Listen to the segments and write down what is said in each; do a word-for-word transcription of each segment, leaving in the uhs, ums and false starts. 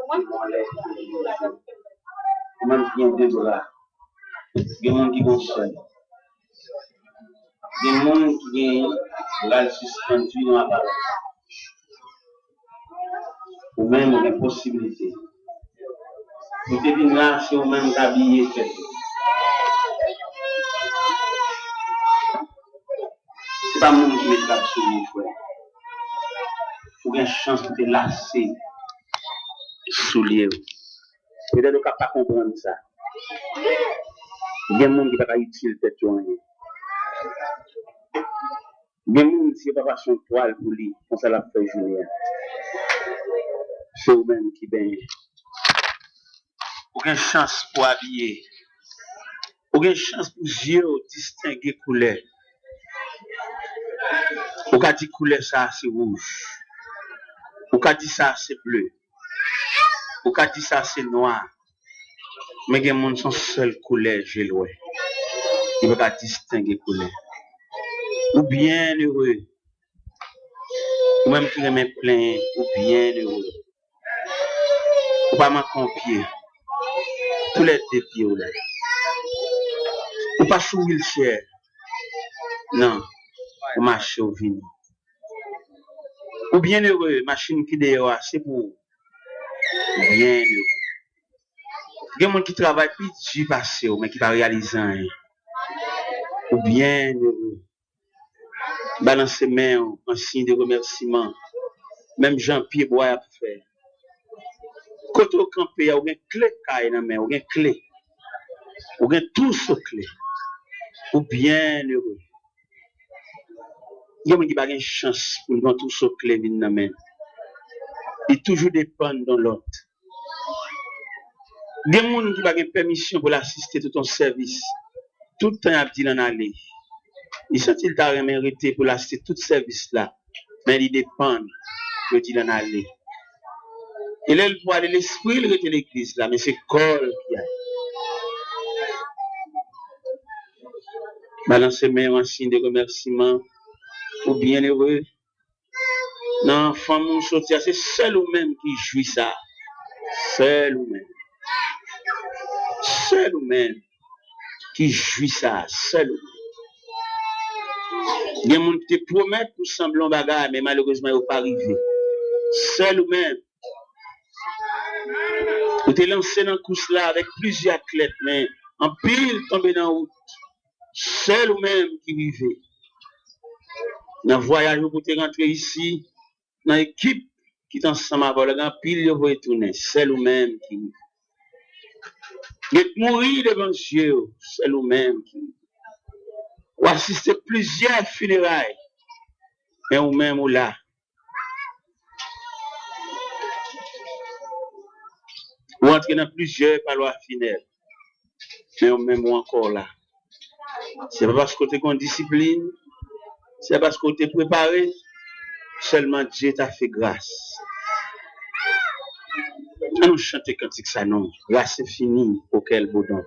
Ou menm ki gen de bra, gen moun ki gen yon sèl. Gen moun ki gen bra l sispann tou nan aparèy. Ou menm, ou gen posiblite. Ou te vin la, se ou menm k abiye tèt ou. Se pa moun ki met rad sou ou, frè. Ou gen chans pou te lase soulye w. Petèt ou ka pa konprann sa. Gen moun ki pa ka itil tèt yo anyen. Gen moun, si yo pa pase yon twal pou li, konsa l ap fè jounen an. Se ou menm ki benyen. Ou gen chans pou abiye. Ou gen chans pou zye w distenge koulè. Ou ka di koulè sa a se wouj. Ou ka di sa a se ble. Ou ka di sa se nwa. Men gen moun se yon sèl koulè je l wè. Li pa ka distenge koulè. Ou byen ere. Ou menm ki renmen plenyen, ou byen ere. Ou pa manke yon pye. Toulède pye w la. Ou pa sou wilchè. Non. Ou mache, ou vini. Ou byen ere, machin ki deyò a, se pou ou. Ou byen ere. Gen moun ki travay pi di pase w, men ki pa reyalize anyen. Ou byen ere. Balanse men w an siy de remèsiman. Menm jan pye bwa y ap fè. Kote w kanpe a, ou gen kle kay nan men w, ou gen kle. Ou gen twouso kle. Ou byen ere. Gen moun ki pa gen chans pou l gen twouso kle vin nan men l. Li toujou depann de yon lòt. Gen moun ki pa gen pèmisyon pou l asiste tout yon sèvis. Tout tan y ap di l ann ale. Li santi l ta renmen rete pou l asiste tout sèvis la. Men li depann, yo di l ann ale. E lè l pou ale, lespri l rete legliz la, men se kò l ki ale. Balanse men w an siy de remèsiman. Ou byen ere. Nan fanmi w soti a, se sèl ou menm ki jwi sa. Sèl ou menm. Sèl ou menm ki jwi sa. Sèl ou menm. Gen moun ki te pwomèt pou sanble yon bagay, men malerezman, yo pa rive. Sèl ou menm. Ou te lanse nan kous la avèk plizyè atlèt, men anpil tonbe nan wout. Sèl ou menm ki rive. Nan vwayaj ou pou te rantre isi, nan ekip ki t ansanm avè w la, gen anpil yo voye tounen. Sèl ou menm ki rive. Gen k mouri devan zye w, sèl ou menm ki rive. Ou asiste plizyè fineray, men ou menm ou la. Ou antre nan plizyè palwa finèb, men ou menm ou ankò la. Se pa paske w te gen disiplin, se pa paske w te prepare, sèlman Dye ta fè gras. Ann nou chante kantik sa non. Grâce infinie, auquel beau don.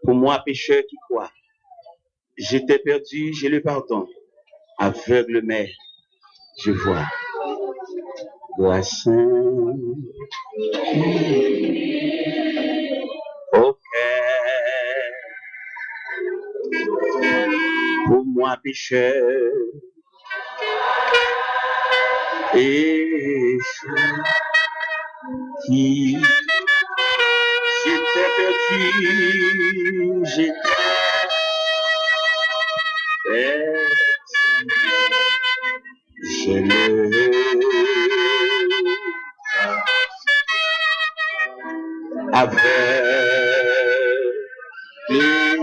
Pour moi, pécheur qui crois, j'étais perdu, j'ai le pardon. Aveugle, mais je vois. Grâce infinie, auquel pour moi pécheur, et qui j'étais perdu, j'étais perdu. Je le avec les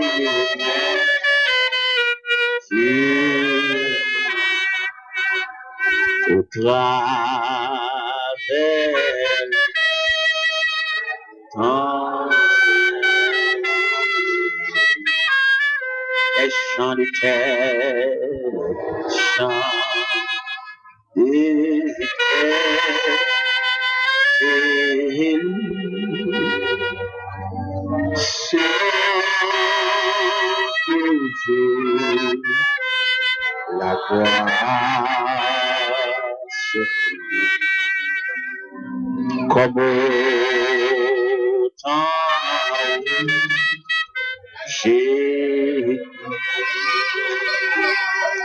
au travers ton les chants de terre, chants de terre, c'est toujours la grâce. Kòm otan ou je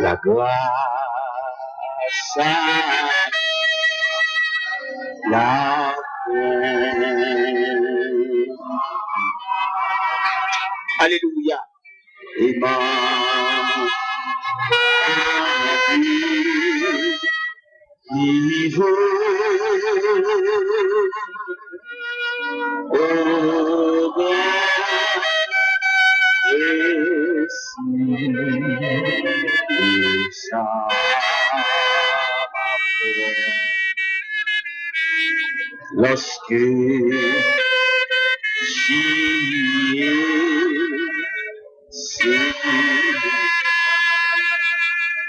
la grâce, la paix. Alelouya. Et ma vie qui vous au grand récit de sa prière. Lorsque j'y ai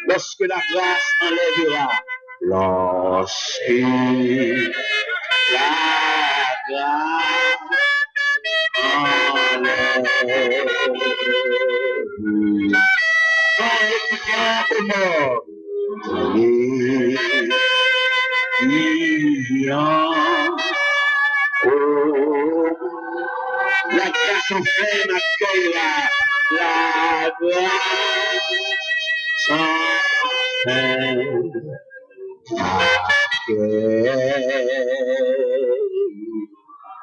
Lorsque la grâce enlèvera, lorsque la grâce enlèvera, quand il y a mort, Brillant. Oh, la grâce enfin m'accueillera. La grâce enfin m'accueillera.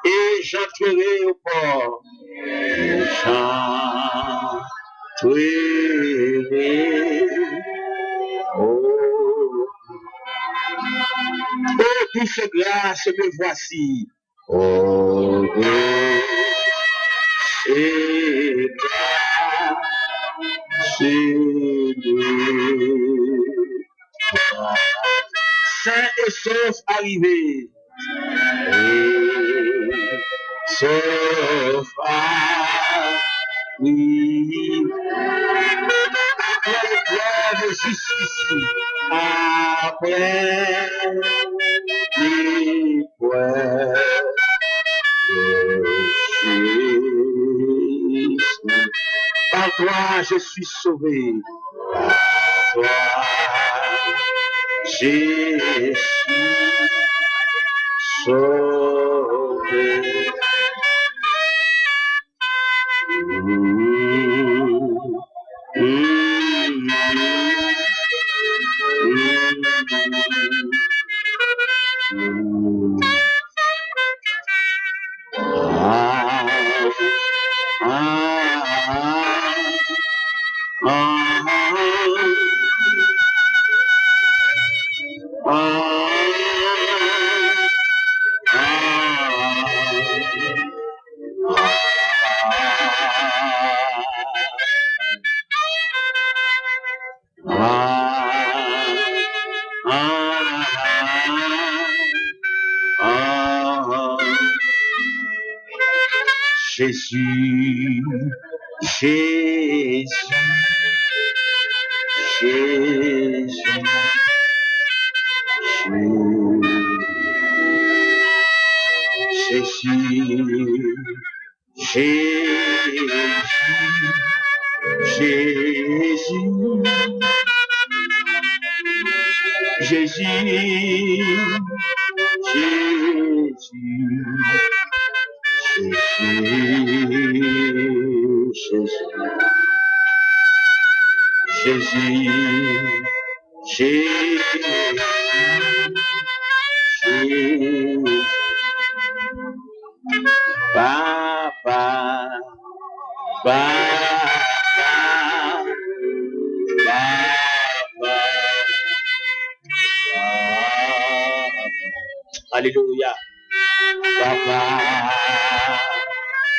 Et j'entrerai au port. Et j'entrerai au Oh, douce grâce, me voici. Oh, douce grâce, me voici. Sain et sauf arrivé. Et sauf arrivé. Après l'épreuve jusqu'ici. Après l'épreuve jusqu'ici. Par toi, je suis sauvé. Par toi, je suis sauvé. Jésus, Jésus, Jésus, Jésus, Jésus, Jésus, Jésus, Jésus, Jésus, Jésus, Jésus, Jésus. Papa, papa, papa. Alelouya. Papa,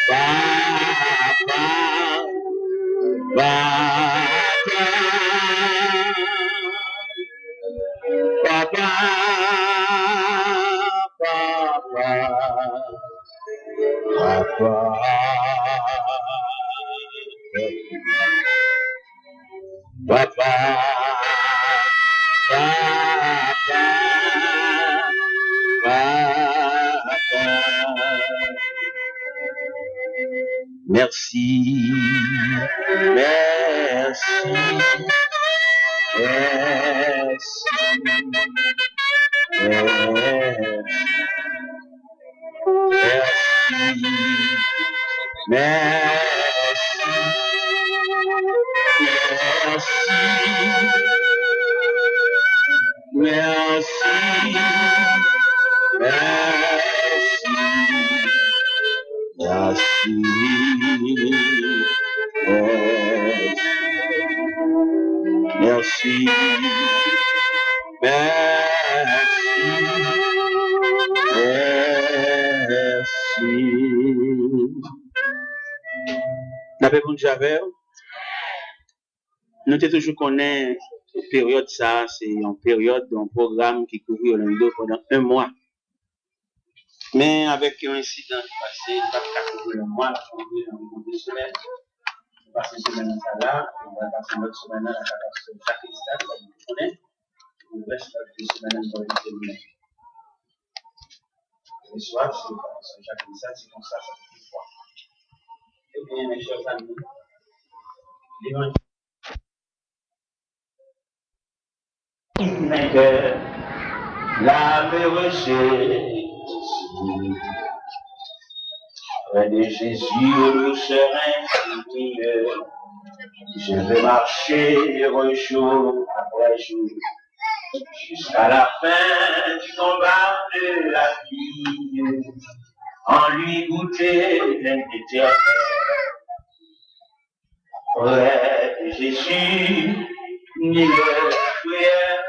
papa, papa, papa, papa, papa. Papa, papa, papa. Mèsi, mèsi, mèsi, mèsi. Mèsi, mèsi, mèsi, mèsi, mèsi, mèsi, mèsi, mèsi. N ap reponn javè. Nou te toujou konnen peryòd sa a, se yon peryòd, yon pwogram ki kouvri Orlando pandan yon mwa. Men avèk yon ensidan ki pase, li pa t ka kouvri yon mwa, l ap kouvri yon de semèn. Nou pase semèn nan sa la, nou pral pase lòt semèn nan, la kapasite chak ensidan, nou konnen. Pou rès de semèn nan, nou pral fè semèn. Bonsoir, c'est Pasteur Jacques Lissat, c'est comme ça, ça fait trois. Eh bien, mes chers amis, l'évangile. Vainqueur, la me reçoit. Près de Jésus, au doux serein, je veux marcher heureux jour après jour. Jusqu'à la fin du combat de la vie, en lui goûter l'éternel. Près de Jésus, ni le prière,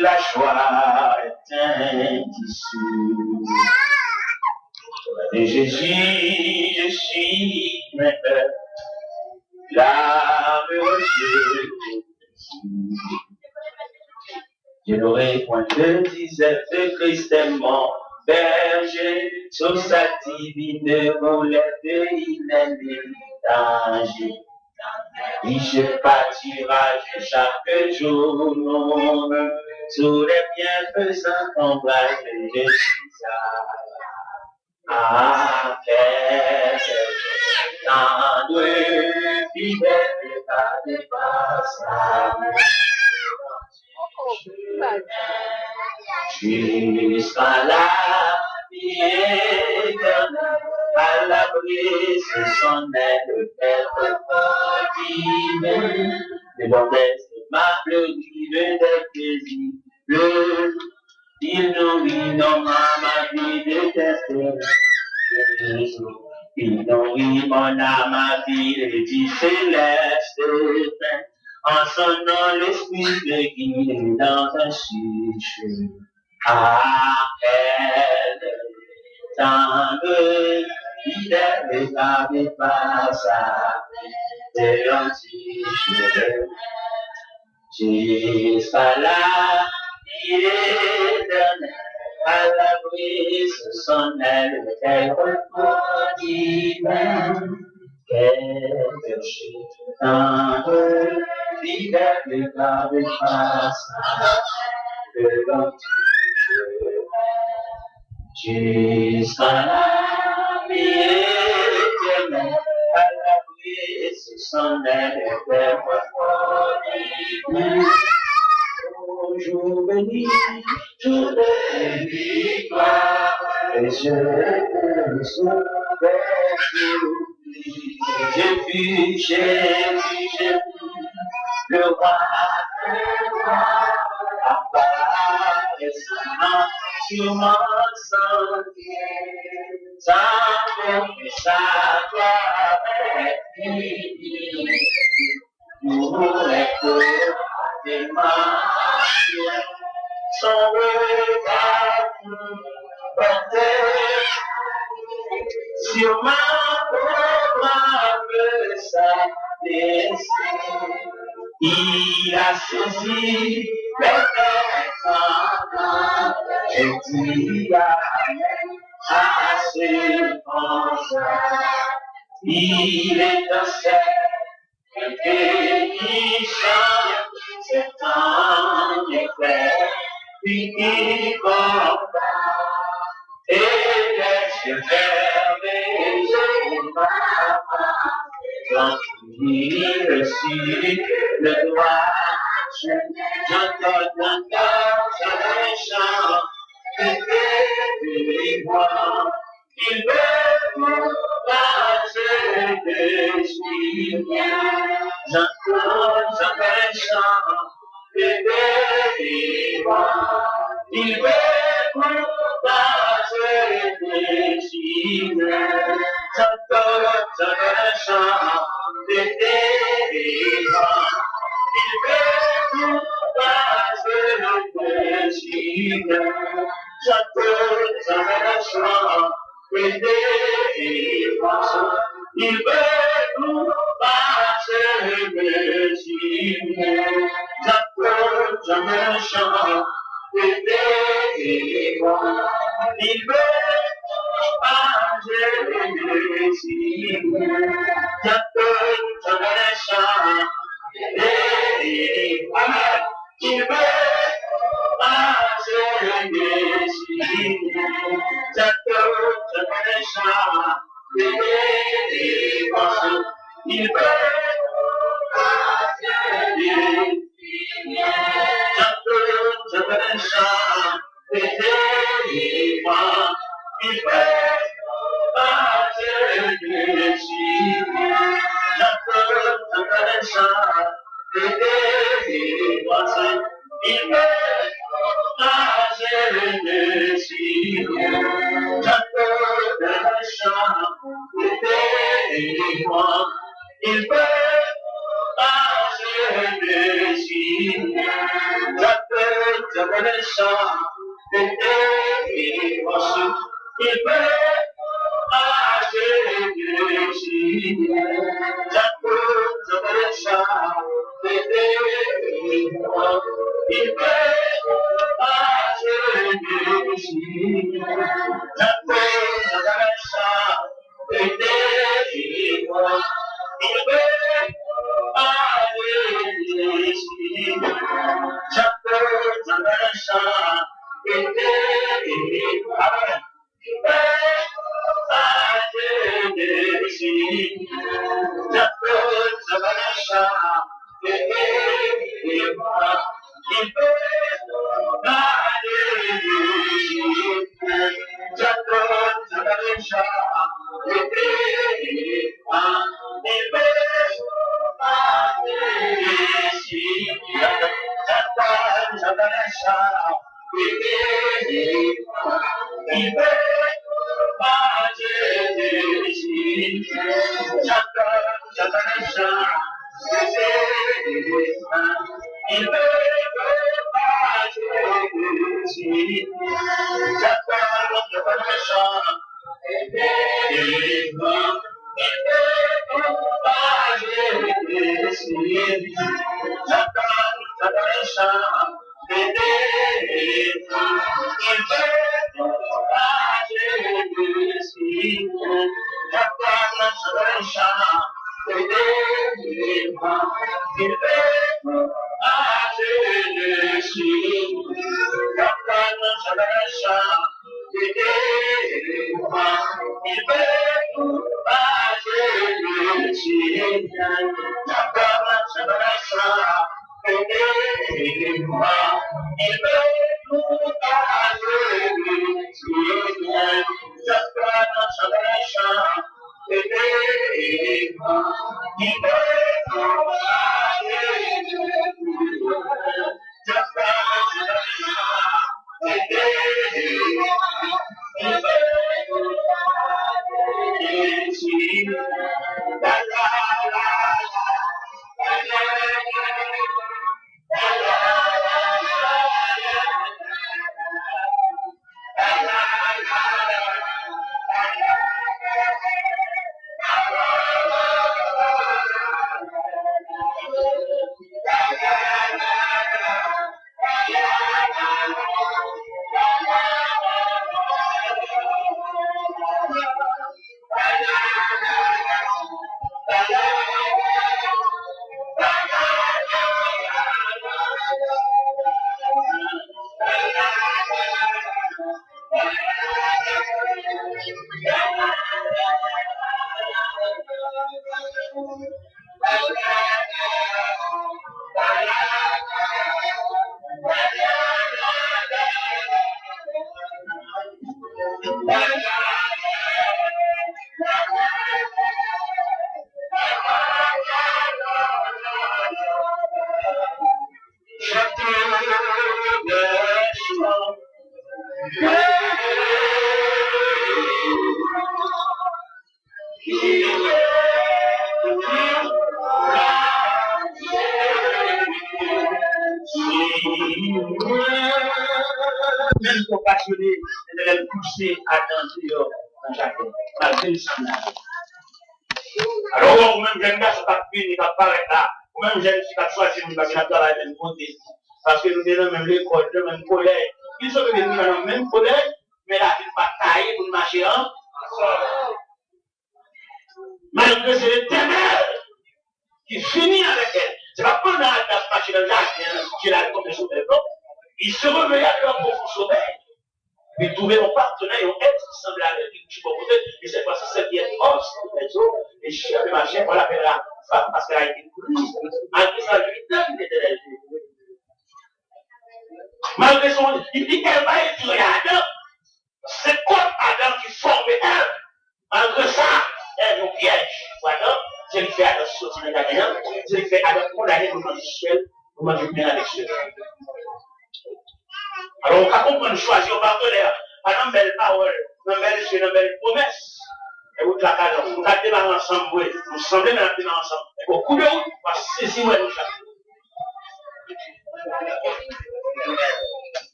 la joie est indissoluble. Près de Jésus, je suis vainqueur. La me reçoit. Je n'aurai point de disette, Christ est mon berger, sur sa divine houlette il est mes dangers. Il se pâtira chaque jour, non, sous les bienfaisants ombrages, je suis à à quel tendre fidèle pas à jusqu'à la vie éternelle, à l'abri sous son aile, père divin, le bon ma fleurie de tes plaisirs, le Il nourrit non ma vie de tes. Il nourrit mon âme à vie du céleste pain. En son nom, l'esprit me guide dans un sûr chemin. Appelle tendre, fidèle et pas à de l'antichambre. Jusqu'à la vie éternelle, à l'abri sous son aile, quel repos divin, quel péché tendre, fidèle et grave face à de l'antichambre. Jusqu'à la vie éternelle, à l'abri sous son aile, père mon divin. Ô jour béni, jour de victoire, et je te souhaite Jésus, Jésus, Jésus, le roi des rois, apparaissant sur mon sentier, sa gloire, sa gloire infinie. Pour être témoin, son regard sur ma pauvre âme s'abaisser. Il a saisi mes peines et dit, amen à ce constat. Il est un seul et bénissant, cet ange éclaire, lui qui combat. Et les yeux fermés, je n'ai pas peur. Quand il me suit le droit chemin, j'entends, j'entends un chant de délivrance. Il veut nous passer des signes. J'attends sa personne de délivrer. Il veut nous passer des signes. J'attends sa personne de délivrer. Il veut nous passer des signes. J'attends sa personne de délivrance. Il veut nous passer des signes. J'attends sa personne de délivrance. Il veut nous passer des signes. J'attends sa personne de délivrance. Il veut passer des signes. J'attends sa personne de délivrance. Il veut passer des signes. J'attends sa personne de délivrance. Il veut passer des signes. J'attends sa personne de délivrance. Il veut passer des signes. J'attends sa personne de délivrance. Il veut passer des signes. J'attends sa personne de délivrance. Il veut passer des signes. J'attends sa personne de délivrance. Il veut passer des signes. J'attends sa personne de délivrance. Il veut passer des signes. J'attends sa personne de délivrance. Amen. Il veut passer des signes. J'attends sa personne de délivrance. Il veut passer des signes. J'attends sa personne de délivrance. Il veut passer des signes. J'attends sa personne. Pouse Adan deyò nan jaden, malgre l sanble avè l. Alò, ou wè, ou menm jèn gason k ap vini, k ap parèt la, ou menm jèn fi k ap chwazi moun paske n ap travay menm kote, paske nou te nan menm lekòl, nan menm kolèj. Li sove ke nou pa nan menm kolèj, men lavi n pa taye pou n mache ansanm. Malgre se Letènèl ki fini avèk èl. Se pa pandan Adan ap mache nan jaden an, je l al tonbe sou èl, non. Li se reveye a de yon pwofon somèy. Li twouve yon patnè, yon èt ki sanble avè li, ki bò kote l, e sèt fwa si sèt yèt òs ki pèdi yo, e chè de machin, on l'appellera femme parce qu'elle a été prise. Malgre sa, li tann Letènèl. Malgre son, li, li, èl pa etire Adan. Se kòd Adan ki fòme Èv. Malgre sa, Èv yon pyèj pou Adan. Se li k fè Adan soti nan jaden an. Se li k fè Adan kondane pou l manje syèl, pou l manje pen avèk syèl. Alò, ou ka konprann chwazi yon patnè, pa nan bèl pawòl, nan bèl je, nan bèl pwomès. E wout la ka long. Nou ka demare ansanm, vre. Nou sanble, men n ap demare ansanm. E o kou de wout, w a sezi wè nou chak.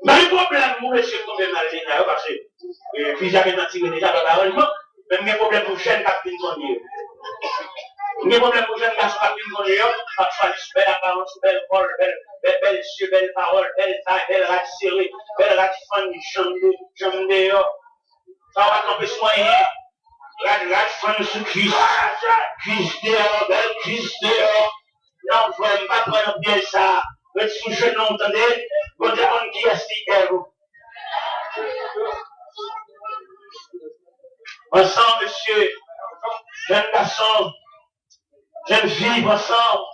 M pa gen pwoblèm pou mesye k tonbe mal deja yo, paske, e, fizi a gentan tire deja, pa gen aranjman. Men m gen pwoblèm pou jèn k ap vin konnen yo. M gen pwoblèm pou jèn gason k ap vin konnen yo, k ap chwazi sou bèl aparans, sou bèl kò, bèl, bèl, bèl je, bèl pawòl, bèl tay, bèl rad sere, bèl rad fann, janm de, janm deyò. Sa w pa kanpe sou anyen. Rad, rad fann sou kwis. Kwis deyò, bèl kwis deyò. Non, frè m, pa pran nan pyèj sa a. Ret sou jenou w, tande. Bondye konn kiyès ki Èv ou. Pran san w, mesye. Jèn gason, jèn fi, pran san w.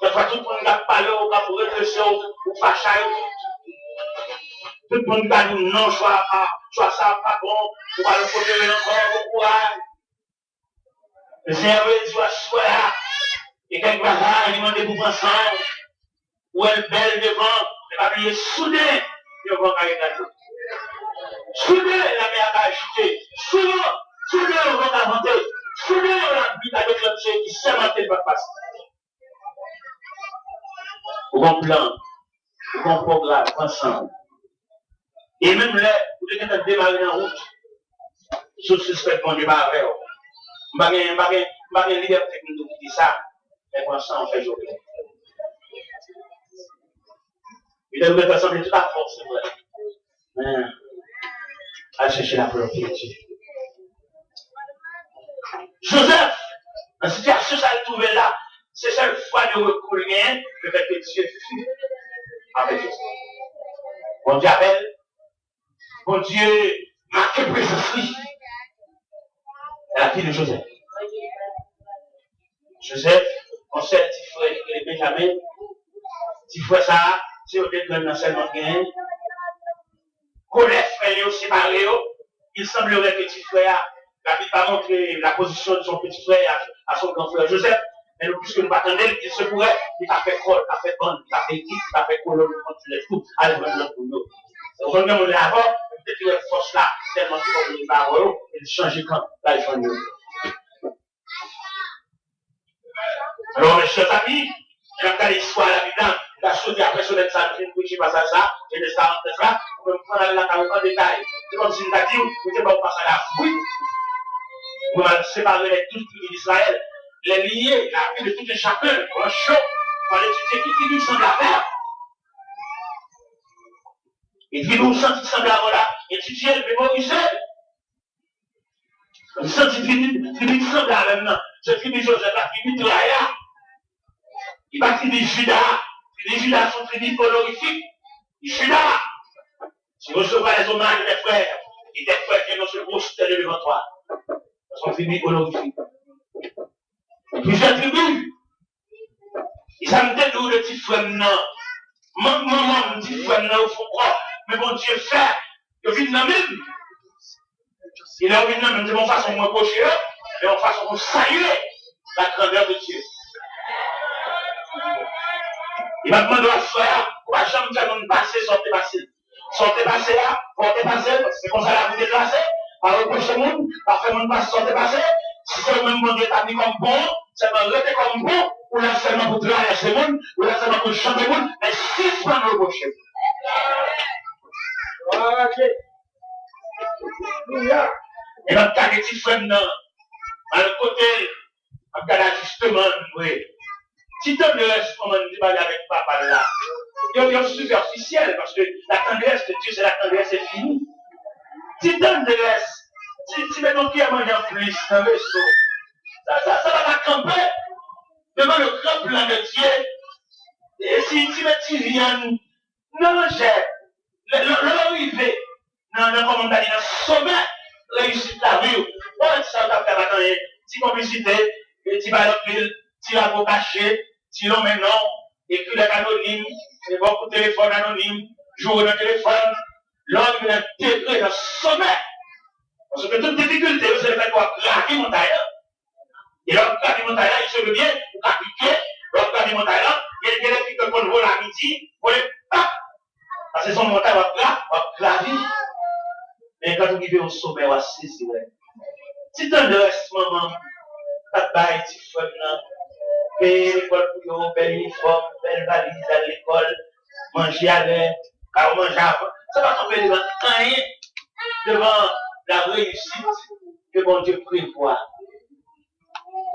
Dèfwa, tout moun k ap pale w, k ap redrese w, ou fache ak yo tout. Tout moun ka di w non, chwa a pa, chwa sa a pa bon, ou pa nan kote w ye ankò, bon kouraj. Lesenyè vle di w aswè a, gen kèk bagay li mande pou pran san w. Ou wè l bèl devan, men pa bliye, souden, yon van ka eklate. Souden, lamè a ka ajite. Souden, souden, yon van ka vante. Souden, yon lapli ka deklannche ki sèmante l p ap pase. Ou gon plan, ou gon pwogram, pran san w. E menm lè ou te gentan demare nan wout, si w sispèk Bondye pa avè w, m pa gen, m pa gen, m pa gen libète pou m di w kite sa, men pran san w, fè je w klè. Petèt ou gentan sanble tout a fòs, se vre. Men, al chèche laprè w, Bondye. Jozèf, nan sitiyasyon sa l twouve l la, se sèl fwa de repo l genyen, le fait que Dieu fut avec Joseph. Bondye avè l, Bondye make prezans li nan lavi de Jozèf. Jozèf, yon sèl ti frè li rele Benjamen. Ti frè sa a, se yo de grenn nan sèlman l genyen. Kolè frè yo separe yo. Il semblerait que ti frè a, Labib pa montre la position de son petit frère à, à son grand frère Joseph, men nou, piske nou pa tande l, il se pourrait, li ta fè kò, li ta fè bann, li ta fè ekip, li ta fè kolòn kont Jozèf tou, al jwenn lòt moun yo. Ou konn gen moun la avan, li te pi wè fòs la, tèlman ki fòs li pa wè yo, e li chanje kan, l al jwenn yo. Alò, mes chers amis, lè n ap gade istwa Labib la, m ta swete apre semèn sa a, nou fin preche pasaj sa a, Jenèz karannèf la, ou menm pran l al lakay ou an detay. Se kòmsi m ta di w, nou te ba w pasaj la fwi. Ou al separe les douze tribus d'Israël. Les lier, la vie de tout un chacun, branche yo, pou al etidye ki tribi ki sanble avè w. E tribi ou santi ki sanble avè w la, etidye l, memorize l. M santi tribi, tribi ki sanble avè m nan, se tribi Jozèf la, tribi tray la. Li pa tribi Jida. Tribi Jida se yon tribi onorifik. Jida, tu recevras les hommages des frères, et tes frères viendront se prosterner devant toi. Se yon tribi onorifik. Plizyè tribi. E sa m te di w de ti frè m nan. Mank manman m, ti frè m nan, yo fè w kwè. Men Bondye fè yo vin nan men m. E lè yo vin nan men m, se pa yon fason pou mwen pwoche yo, men yon fason pou salye la grandeur de Dieu. E m ap mande w aswè a, ou pa janm fè moun pase sa w te pase. Sa w te pase a, fò w te pase l, se konsa lavi w te trase. Pa repwoche moun, pa fè moun pase sa w te pase. Si se ou menm Bondye etabli kòm pon, sèlman rete kòm pon, ou la sèlman pou travèse moun, ou la sèlman pou chante moun, men sispann repwoche. Araje. Alelouya. E m ap gade ti frè m nan. Al kote l. M ap gade ajisteman l vre. Ti tandrès manman l te pale avèk papa l la. Yo, yo sipèfisyèl, paske la tendresse de Dieu, c'est la tendresse infinie. Ti tandrès, ti, ti met yon kyè manje anplis nan veso. Sa, sa, sa pa ka kanpe devan le grand plan de Dieu. E si ti met ti vyann nan manjè, lè, lè, lè w rive nan, nan, kòman m ta di, nan somè reyisit lavi w, w a wè ti sa yo t ap fè pa t anyen. Ti konplisite, e ti pale anpil, ti lago kache, ti lonmen non, ekri lèt anonim, e ba w kout telefòn anonim, joure nan telefòn. Lè w rive nan degre, nan somè, paske tout difikilte yo, se lefètke w ap gravi montay lan. E lè w ap gravi montay la, il se peut bien, ou ka pike, lè w ap gravi montay la, gen, gen lè pike konn vole a midi, vole pap! Paske se yon montay w ap gra-, w ap gravi. Men kan ou rive yon somè, w a sezi, wè. Ti tandrès manman m t ap bay ti frè m nan, peye lekòl pou yo, bèl inifòm, bèl valiz, al lekòl, manje alè, ba yo manje avan. Sa pa kanpe devan anyen, devan la reyisit ke Bondye prevwa.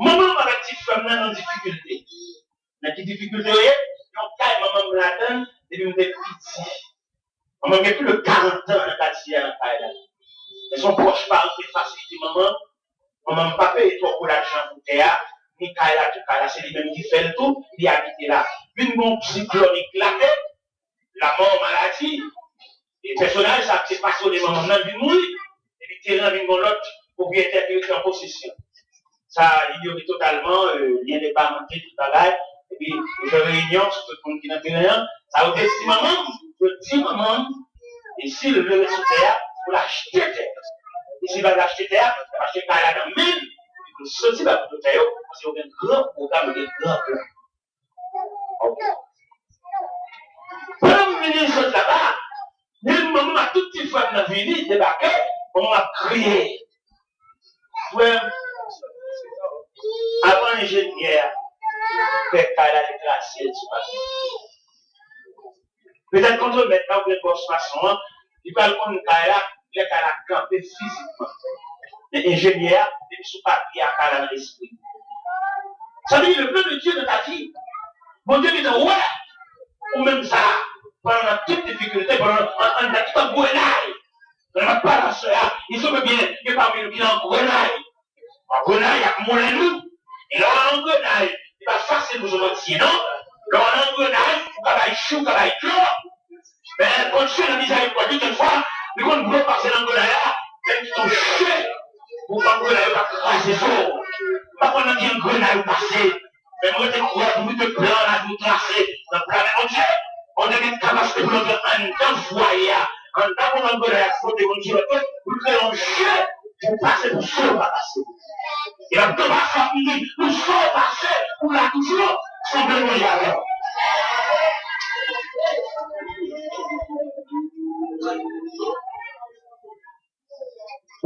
Manman m avèk ti frè m nan nan difikilte. Nan ki difikilte yo ye? Yon kay manman m ladan l depi m te piti. Manman m gen plis de karant an nan katye a, nan kay la. Men se yon pwòch pa yo ki fasilite manman m. Manman m pa peye twò gwo lajan pou tè a, ni kay la tou. Kay la, se li menm ki fè l tou, li abite la. Vin gen yon siklòn eklate, lanmò, maladi. E pèsonaj sa ki te pasyone manman m nan vin mouri. Epi teren an vin gen lòt pwopriyetè ki rete an posesyon. Sa inyore totalman, euh, lyen de paranté, tout bagay. Epi yo fè reyinyon sou tout moun ki nan teren an. Sa yo te di manman m, yo di manman m, e si l vle ret sou tè a, pou l achte tè a. E si l pa vle achte tè a, l ap achte kay la nan men l, epi pou l soti ba pwodwitè yo, paske yo gen gran pwogram, yo gen gran plan. Ok. Pandan m vini sot laba, menm manman m ak tout ti frè m nan vini, debake, manman m ap kriye. Frè m, avan enjenyè a fè kay la, li trase l sou papye. Petèt kontwemèt la oubyen bòs mason an, li pral konn kay la, lè kay la kanpe fizikman. Men enjenyè a, depi sou papye a, kay la nan lespri. Sa vle di, le plan de Dieu dans ta vie, Bondye gentan wè ou menm sa, pandan nan tout difikilte, pandan nan, an, anndan tout angrenay. Pandan n ap pale aswè a, il se peut bien gen pami nou ki nan angrenay. Angrenay ap moulen nou. E lè w nan angrenay, li pa fasil pou sòti non. Lè w nan angrenay, ou ka bay cho, ou ka bay dlo. Men Bondye nan mizèrikòd li, kèlkefwa, li konn blo pase nan angrenay la, men li kite yon che pou angrenay yo pa kraze sou ou. M pa konn nan ki angrenay ou pase, men mwen rete kwè pou mete plan lavi w trase nan plan men Bondye. Bondye gen kapasite pou l antre anndan fwaye a, anndan moun angrenay a fwote konn sou lòt yo, pou l kreye yon che pou pase pou sove pa pase. E ap tou pase ap di, pou sove pase, ou la toujou, sanble Bondye avè w.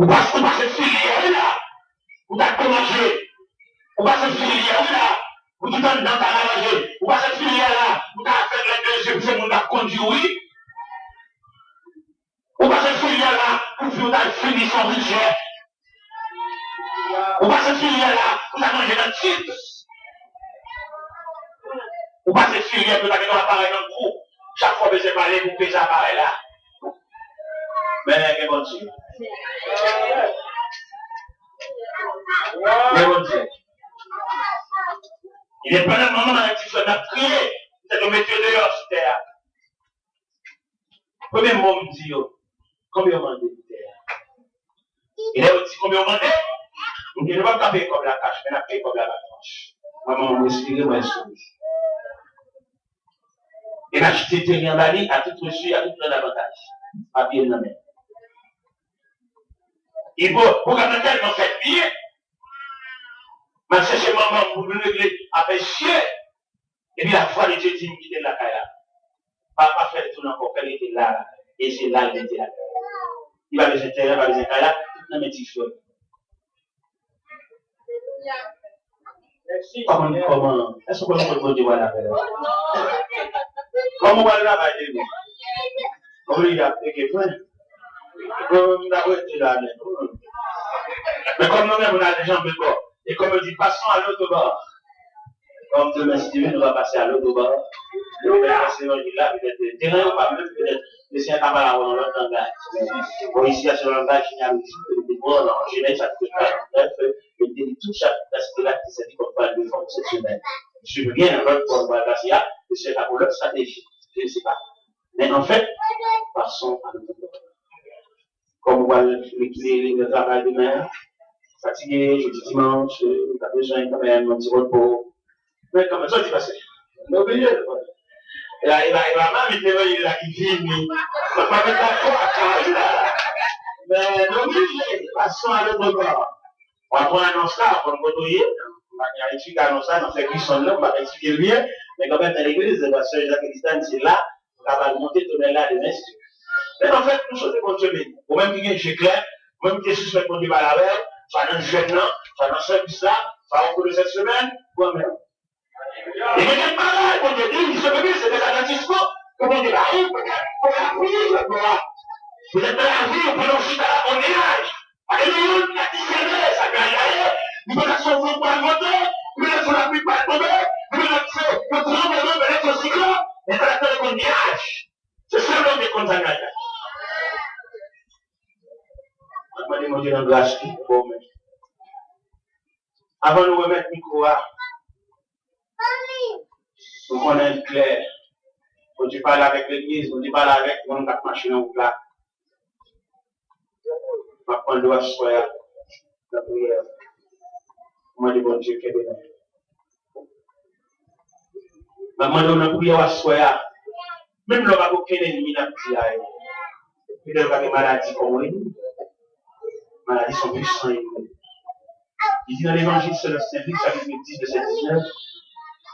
Ou pase, ou pase filyè wi la, ou ta tou manje. Ou pase filyè wi la, ou tout anndan ta ranje. Ou pase filyè la, ou ta avèg lè de je pou se moun k ap kondui wi. Ou pase filyè la, pou fi w ta fini son ritye. Ou pase filyè la, ou ta manje nan chips. Ou pase filyè pou ta gen yon aparèy nan kou. Chak fwa w bezwen pale, pou peze aparèy la. Men gen Bondye. Gen Bondye. Endepandaman manman ak ti frè m ap kriye, petèt yo mete yo deyò sou tè a. Premye mo m di yo, konbyen w mande pou tè a? E lè yo di konbyen w mande, m di nou p ap ka peye kòb la kach, men n ap peye kòb la pa tranch. Mwen, manman m respire, mwen souri. E m achte teren an ba li, a tout resu, a tout gran avantaj. Papye l nan men. E bon, pwogram nan tèlman fèt byen. M al chèche manman m pou nou regle afè je. Epi la vwa de Dye di m kite l lakay la. Pa, pa fè l tounen ankò, fè l rete la, la. E se la l rete lakay la. Li pa bezwen teren, pa bezwen kay la, tout nan men ti frè l. Pa konn kòman, èske w konn kot Bondye pral avè l? Kòman w pral travay demen? Oblije ap peke fren. Bon, m ta rete la nèt. Men kòm nou gen pou n al janbe kò. E kòm yo di, passons à l'autre bord. Kòm demen, si Dye vle, nou va pase a lòt bò. Nou fè pase levanjil la, petèt, teren yo pa menm, petèt, mesye a ka pale avè w nan lòt langaj. Bon, isi a, se yon langaj ki gen abitid de, de pran, an jenès, sa ki te pale, brèf, yo te di tout chak plas de la ki sèvi kòm pal de fòm sèt semèn. Misye gen lòt bò, nou pral pase a, mesye a ka pran lòt estrateji. Je ne sais pas. Men anfèt, passons à l'autre bord. Kòm ou pral rekile nan travay demen an, fatige, jodi dimanch, ou ta bezwen kanmenm yon ti repo. Men kanmenm, sa w di pastè? Nou oblije. E la, e la, e la, mamit levanjil la ki vini. Mwen pa mèt dakò ak kay la. Men nou oblije, passons à l'autre bord. W ap pran anons la, w ap konn kote w ye. M pa ka eksplike anons la nan Ferguson, non, m pa ka eksplike l byen. Men kanmenm, nan legliz, pastè Jacques Elistan, se la, nou ka pral monte tonèl la demen, si Dye vle. Men anfèt, nou swete Bondye beni. Ou menm ki gen je klè, ou menm ki te sispèk Bondye pale avè w, swa nan jèn nan, swa nan sèvis la, swa okou de sèt semèn, ou anmenn. E gen kèk bagay Bondye di, se pepe, se dezadvètisman ke Bondye ba ou, petèt, pou w ka priye lòt bò a. Petèt nan lavi w, pandan w chita la, gon nyaj. Paske nou youn ka disène sa nyaj la ye. Li petèt se yon van k pral vante, li petèt se lapli k pral tonbe, li petèt se yon tranblemann, petèt se yon siklòn, men sa k ap tande gon nyaj. Se sèl Bondye k konn sa nyaj la. Mwen mande Bondye nan gras li pou w men. Avan nou remèt mikwo a, nou konnen l klè. Bondye pale avèk legliz, Bondye pale avèk moun k ap mache nan wout la. M ap mande w aswè a, nan priyè, mande Bondye kenbe nou. M ap mande w nan priyè w aswè a, menm lè w pa gen okenn ènmi n ap di a yo. Petèt w pa gen maladi kòm ènmi. Maladi se yon pwisan ènmi. Li di nan Levanjil selon Sen Lik, chapit dis, vèsè diznèf,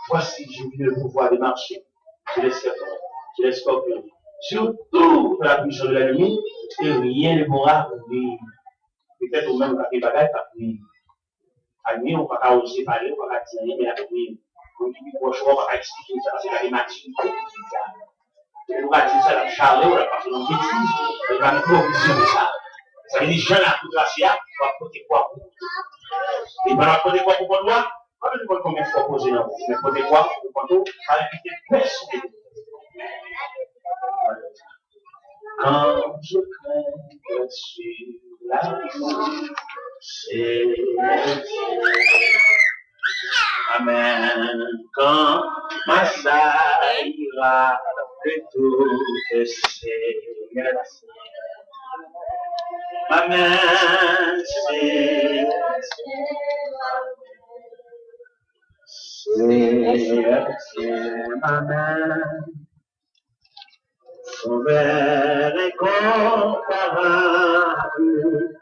Voici, je vous donne le pouvoir de marcher sur les serpents, sur les scorpions, sur toute la puissance de l'ennemi, et rien ne pourra vous nuire. Petèt ou menm ou ka gen bagay k ap nwi. Ak nwi, ou pa ka oze pale, ou pa ka di anyen, men l ap nwi. Moun ki pi pwòch ou a, ou pa ka eksplike l sa, paske l pa gen matirite pou di sa. Depi ou ka di l sa, l ap chale w, l ap pase w nan betiz, men li pa gen pwovizyon pou sa. Sa vle di, jan lakou trase a, w ap pote kwa pou kont ou. E pandan w ap pote kwa pou kont ou a, w pa bezwen konn konbyen fwa w poze nan ou, men pote kwa pou kont ou, pa envite pèsonn. Quand je crains sur la terre, c'est Amen. Quand ma sœur ira de toutes ses Amen. C'est, c'est, c'est, Amen. Sauveur incomparable,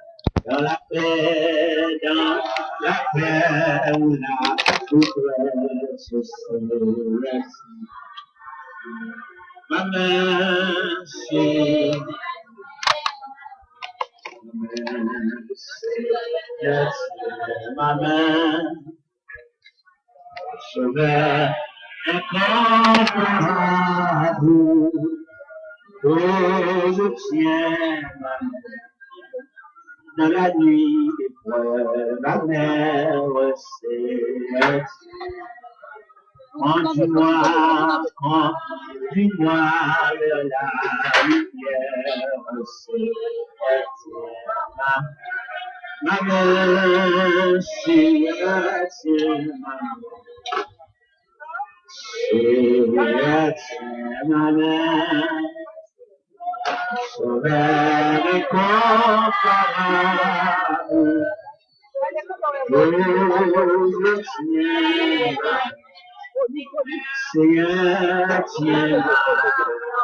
dans la paix, dans la paix où la souffrance se retire. Ma main, c'est, ma main, c'est, ma main. Sauveur incomparable, que je tiens ma main. Dans la nuit d'épreuve, ma main resserrée. Conduis-moi, conduis-moi vers la lumière, Seigneur, tiens ma main, Seigneur, tiens ma main. Seigneur, tiens ma main. Sauveur incomparable, que je tiens ma main. Seigneur, tiens ma main.